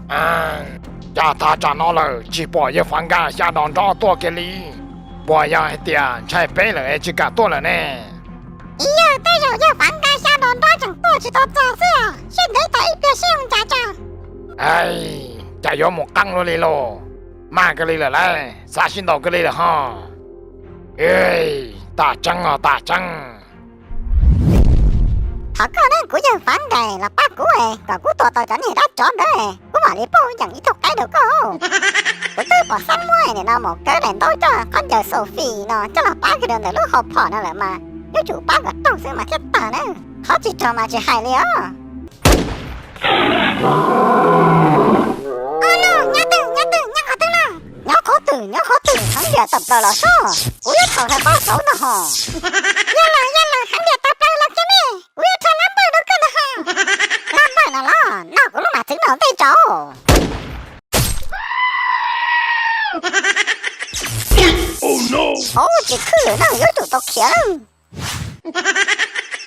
Cas tag tsam no lawm tsis pom yawg Fav Nkaj xya dos nrob tuaj kiag li? Puas yog hais tias ntshai peb lawm es tsis kam tuaj lawm ne? Ib yawg, tej zaum yawg Fav Nkaj xya dos nrob tseem tuaj tsis tau txog xwb, sij ntev tau ib pliag sib hu ntsa tso. Cas yuav mus qeeb luaj li lauj? Maj kawg li lawm lauj, xav sib ntaus kawg li lawm ho. Tam tseeb os, tam tseeb. Thov koj na kuv yawg Fav Nkaj los pab kuv kom kuv tua tau cov niag dab tsov ntawd, kuv mam li pauj yeem ib tug qaib rau koj. Kuv twb pom xab muab nim no mus kaw daim ntaub coj qhov ncaws Sophie no coj los pab kiag rau ntawm lub hauv phom no lawm mas yuav tsum pab kom raug xwb mas thiaj tag na. Qhov tsis raug mas tsis hais li os. Nyob twg, nyob twg, nyob qhov twg no? Nyob qhov twg, nyob qhov twg, heev tiag tawm plaws los sob, kuv yuav rho hais pob saud ntag ho. Yog lawm, yog lawm, heev tiag tawm plaws los kiag ne, kuv yuav rho lab npawj rau koj ntag ho. Lab npawj no los noj kuv lub mas txwv no tej tso. Ub, tsis khwb lawm na, yuav tsum tau khiav lawm.